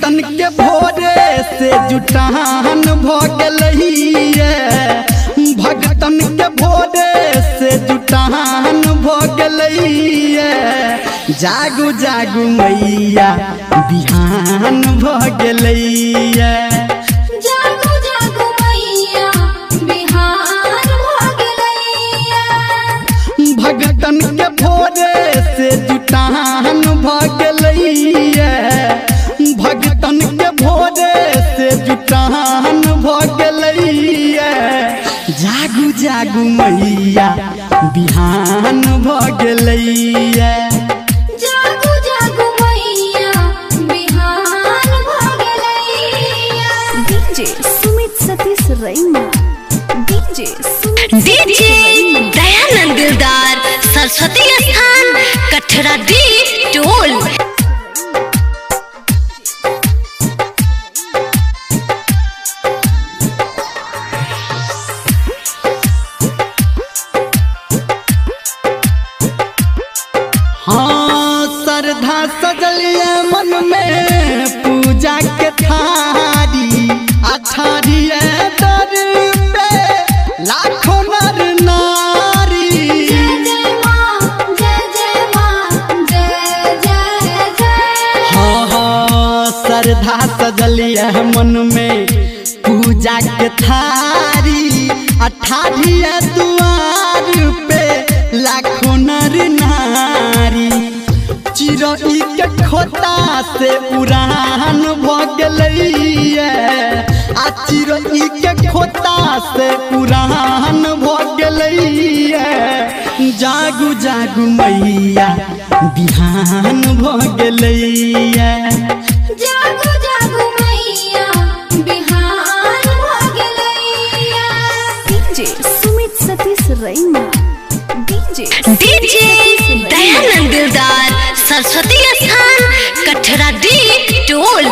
भगतन के भोरे से जुटान भ गेलैये, भगतन के भोरे से जुटान भ गेलैये। जागू जागू मैया बिहान भ गेलैये। जागो जागो मैया बिहान भ गेलैया। भगतन के भोरे से जुटान भ गेलैये, भगतन के भोरे से जुटान भ गेलैये। जागू जागू मैया बिहान भ गेलैये। जागो जागो मैया बिहान भ गेलैया। DJ Sumit Satish Raima, DJ Sumit DJ Dayanand Dildar, Saraswati स्थान कठरा डी टोल। हाँ श्रद्धा सजलिए मन में पूजा के थारी, अठारी दर पे लाखों नर नारी। जय जय माँ जय जय माँ जय जय जय। हाँ हाँ श्रद्धा सजलिए मन में पूजा के थारी, अठारी द्वार पे लाखों नर नारी। चिड़ई के खोता से उड़ान भ गेलैये, आ चिड़ई के खोता से उड़ान भ गेलैये। जागू जागू मैया बिहान भ गेलैये। जागो जागो मैया बिहान भ गेलैया। DJ Sumit Satish Raima, DJ DJ Dayanand Dildar, Saraswati स्थान कठरा डी टोल।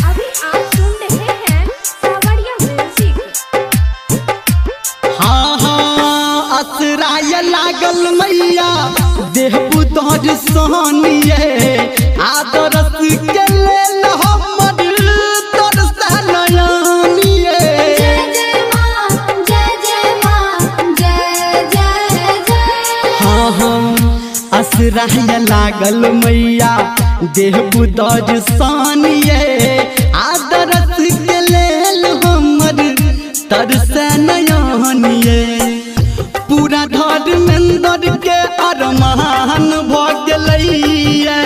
अभी आप सुन रहे हैं सावरिया म्यूजिक। हाँ हाँ असराय लागल मैया देह पुतोर सोनिए, आदरस के लेल हमर तरसा नयनिए। जय जय माँ जय जय माँ जय जय जय। हाँ हाँ असराय लागल मैया देह पुतोर सोनिए, आदरस के लेल हमर तरसा नयनिए। पूरा धर्मेंद्र के अरमान भ गेलैये,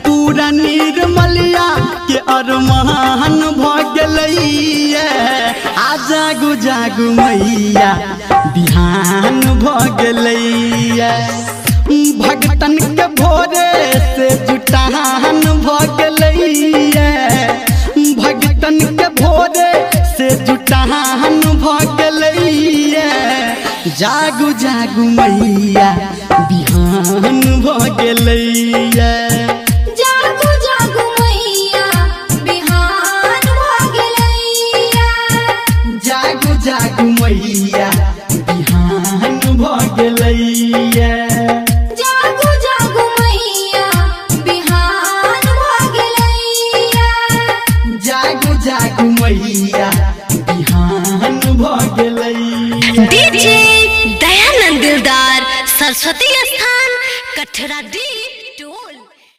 पूरा निर्मलिया के अरमान भ गेलैये। आ जागू जागू मैया बिहान भ गेलैये। भगतन के भोरे से जुटान भ गेलैये, भगतन के भोरे से जुटान भ गेलैये। जागू जागू मैया बिहान भ गेलैये। जागो जागो मैया बिहान भ गेलैया। जागू जागू मैया बिहान भ गेलैये। जागो जागो मैया बिहान भ गेलैया। जागू जागू मैया बिहान भ गेलैये। डीजे दयानंद दिलदार, सरस्वती स्थान कठरा डी।